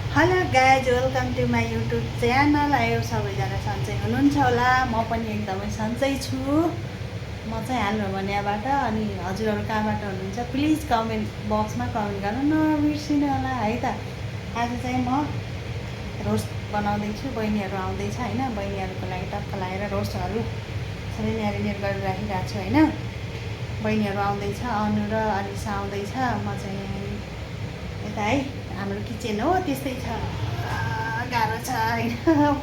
Hello guys, welcome to my YouTube channel. आयो सबैजना सन्चै हुनुहुन्छ होला। म पनि एकदमै सन्चै छु। म चाहिँ हाल्नु भने यहाँबाट, अनि हजुरहरू कहाँबाट हुनुहुन्छ प्लिज कमेन्ट बक्समा कमेन्ट गर्नु नबिर्सिनु होला है त। आज चाहिँ म रोस्ट बनाउँदैछु। बहिनीहरू आउँदैछ होइन, बहिनीहरूको लागि टक्क लगाएर रोस्टहरू सबै न्यारिनेट गरेर राखिरहेको छु होइन। बहिनीहरू आउँदैछ, अनु र अनिसा आउँदैछ। म चाहिँ यता है, हाम्रो किचन हो त्यस्तै छ, गाह्रो छ होइन।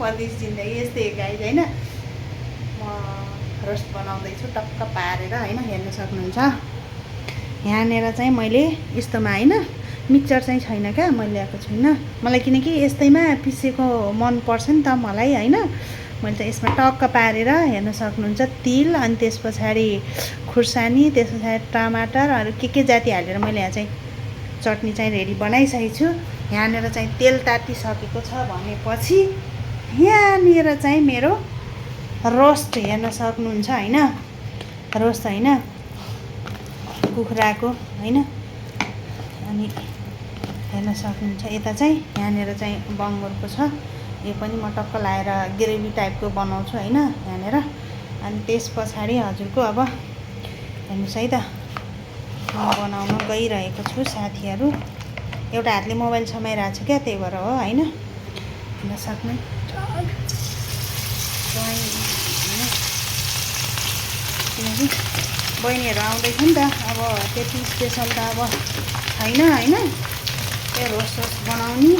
परदेश जिन्दगी यस्तै गाइज होइन। म रोस्ट बनाउँदैछु टक्क पारेर होइन, हेर्न सक्नुहुन्छ। यहाँनिर चाहिँ मैले यस्तोमा होइन, मिक्सचर चाहिँ छैन क्या, मैले ल्याएको छुइनँ। मलाई किनकि यस्तैमा पिसेको मनपर्छ नि त मलाई होइन। मैले त यसमा टक्क पारेर हेर्न सक्नुहुन्छ तिल, अनि त्यस पछाडि खुर्सानी, त्यस पछाडि टमाटर, अरू के जाति हालेर मैले यहाँ चाहिँ चटनी चाहिँ रेडी बनाइसकेको छु। यहाँनिर चाहिँ तेल तातिसकेको छ भनेपछि यहाँनिर चाहिँ मेरो रोस्ट हेर्न सक्नुहुन्छ होइन। रोस्ट होइन, कुखुराको होइन, अनि हेर्न सक्नुहुन्छ। यता चाहिँ यहाँनिर चाहिँ बङ्गुरको छ, यो पनि म टक्क लाएर ग्रेभी टाइपको बनाउँछु होइन यहाँनिर। अनि त्यस पछाडि हजुरको अब हेर्नुहोस् है त, म बनाउन गइरहेको छु साथीहरू। एउटा हातले मोबाइल समाइरहेको छु क्या, त्यही भएर हो होइन। हेर्न सक्नु किनकि बहिनीहरू आउँदैछ नि त, अब त्यति स्पेसल त अब छैन होइन। त्यो रोस्ट बनाउने,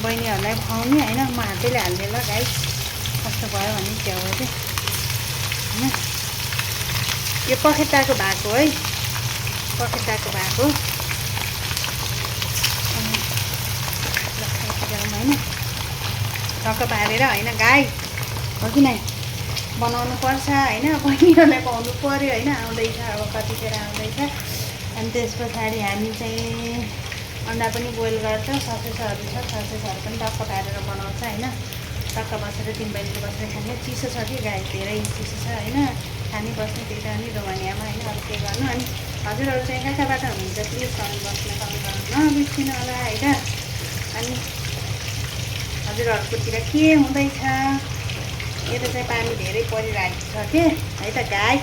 बहिनीहरूलाई खुवाउने होइन। म हातैले हाल्ने ल गाइस, कस्तो भयो भने च्याउ चाहिँ होइन। यो पखेटाको भएको है, पखेटाको भएको होइन, टक्क पारेर होइन गाई हो कि नै बनाउनु पर्छ होइन। बहिनीहरूलाई खुवाउनु पऱ्यो होइन। आउँदैछ अब कतिखेर आउँदैछ। अनि त्यस पछाडि हामी चाहिँ अन्डा पनि बोइल गर्छ, ससेसहरू छ, ससेसहरू पनि टक्क पारेर बनाउँछ होइन। टक्क बसेर 3 बजीको बसेर खाने। चिसो छ कि गाई, धेरै चिसो छ होइन। खानी बस्ने त्यही त नि रोमानियामा होइन, अरू के गर्नु। अनि हजुरहरू चाहिँ कहाँबाट हुनुहुन्छ प्लिज कमेन्ट बक्समा कमेन्ट गर्नु नबिर्सिनु होला है त। अनि हजुरहरूकोतिर के हुँदैछ? यता चाहिँ पानी धेरै परिरहेको छ के है त गाई,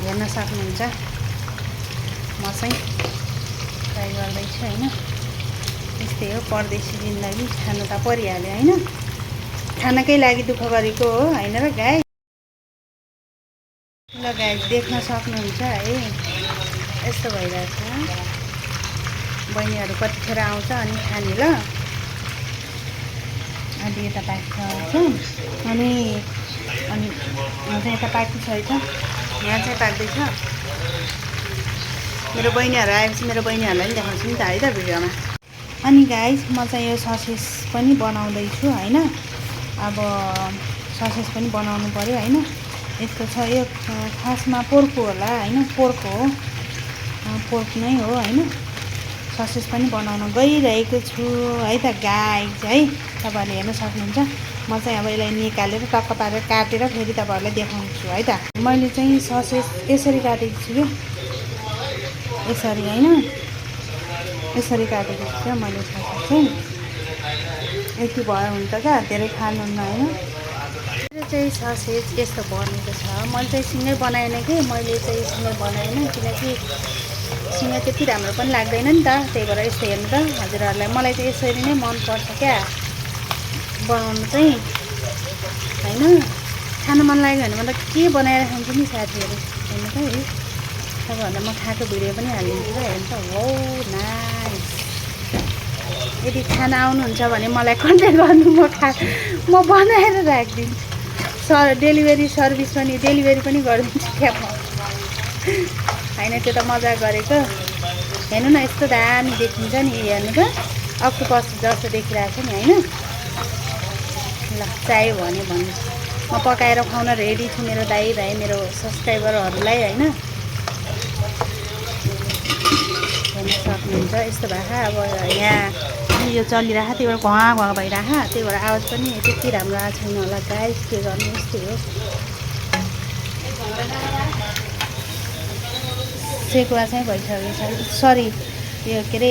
हेर्न सक्नुहुन्छ। म चाहिँ ट्राई गर्दैछु होइन। यस्तै हो परदेशी जिन्दगी, खानु त परिहाल्यो होइन। खानाकै लागि दुःख गरेको हो होइन र गाई। ल गाई देख्न सक्नुहुन्छ है, यस्तो भइरहेछ। बहिनीहरू कतिखेर आउँछ अनि खाने ल। अहिले यता पाकिसकेको छ अनि चाहिँ यता पाकिसकेको छ, यहाँ चाहिँ पाक्दैछ। मेरो बहिनीहरू आएपछि मेरो बहिनीहरूलाई पनि देखाउँछु नि त है त भिडियोमा। अनि गाइस म चाहिँ यो ससेस पनि बनाउँदैछु होइन। अब ससेस पनि बनाउनु पऱ्यो होइन। यस्तो छ, यो खासमा पोर्क होला होइन, पोर्क हो, पोर्क नै हो होइन। ससेस पनि बनाउन गइरहेको छु है त गाइस है, तपाईँहरूले हेर्न सक्नुहुन्छ। म चाहिँ अब यसलाई निकालेर टक्क पारेर काटेर फेरि तपाईँहरूलाई देखाउँछु है त। मैले चाहिँ ससेस यसरी काटेको छु कि, यसरी होइन, यसरी काटेको छु क्या मैले ससेस चाहिँ। यति भयो हुन्छ क्या, धेरै खानुहुन्न होइन। मेरो चाहिँ ससेज यस्तो बनेको छ। मैले चाहिँ सँगै बनाएन कि, मैले चाहिँ सँगै बनाएन किनकि सँगै त्यति राम्रो पनि लाग्दैन नि त, त्यही भएर यस्तो हेर्नु त हजुरहरूलाई। मलाई चाहिँ यसरी नै मनपर्छ क्या बनाउनु चाहिँ होइन। खानु मन लाग्यो भने मतलब के बनाएर खान्छु नि साथीहरू, हेर्नु त है। तपाईँहरूलाई म खाएको भिडियो पनि हालिदिन्छु क्या, हेर्नु त। हो नाइस। यदि खाना आउनुहुन्छ भने मलाई कन्ट्याक्ट गर्नु, म बनाएर राखिदिन्छु। डेलिभरी सर्भिस पनि, डेलिभरी पनि गरिदिन्छु क्या म होइन। त्यो त मजा गरेको। हेर्नु न यस्तो दामी देखिन्छ नि, हेर्नु त अक्टोपस जस्तो देखिरहेको छ नि होइन। ल चाहियो भने भन्नु, म पकाएर खुवाउन रेडी छु मेरो दाइ भाइ, मेरो सब्सक्राइबरहरूलाई होइन। हेर्न सक्नुहुन्छ यस्तो भएको। अब यहाँ यो चलिरहेको, त्यही भएर घुवा भइरहेको, त्यही भएर आवाज पनि त्यति राम्रो आएको छैन होला गाइस, के गर्नु यस्तै हो। सेकुवा चाहिँ भइसकेको छ, सरी यो के अरे